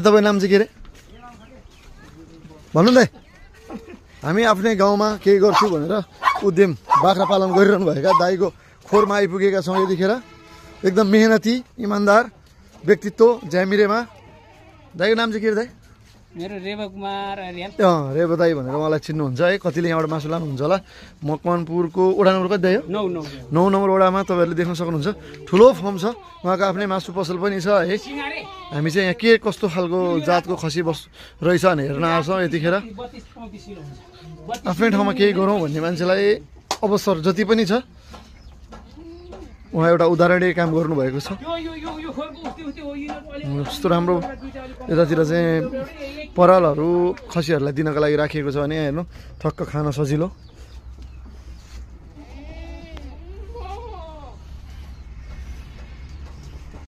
तपाईँ नाम चाहिँ के अरे भन्नु न हामी आफ्नै गाउँमा केही गर्छु भनेर उद्यम बाख्रा पालन गरिरहनु भएका दाइको खोरमा आइपुगेका छौँ यतिखेर एकदम मेहनती इमान्दार व्यक्तित्व ज्यामिरेमा दाइको नाम चाहिँ के अरे दाइ मेरो रेवा कुमार आर्याल रेवा दाई भनेर उहाँलाई चिन्नुहुन्छ है कतिले यहाँबाट मासु लानुहुन्छ होला मकवानपुरको वडा नम्बर कति दाइ हो 9 नम्बर वडामा तपाईँहरूले देख्न सक्नुहुन्छ ठुलो फर्म छ उहाँको आफ्नै मासु पसल पनि छ है हामी चाहिँ यहाँ के कस्तो खालको जातको खसी रहेछ भने हेर्न आउँछौँ यतिखेर आफ्नै ठाउँमा केही गरौँ भन्ने मान्छेलाई अवसर जति पनि छ उहाँ एउटा उदाहरणीय काम गर्नुभएको छ यस्तो राम्रो यतातिर चाहिँ परालहरू खसीहरूलाई दिनको लागि राखिएको छ भने हेर्नु ठक्क खान सजिलो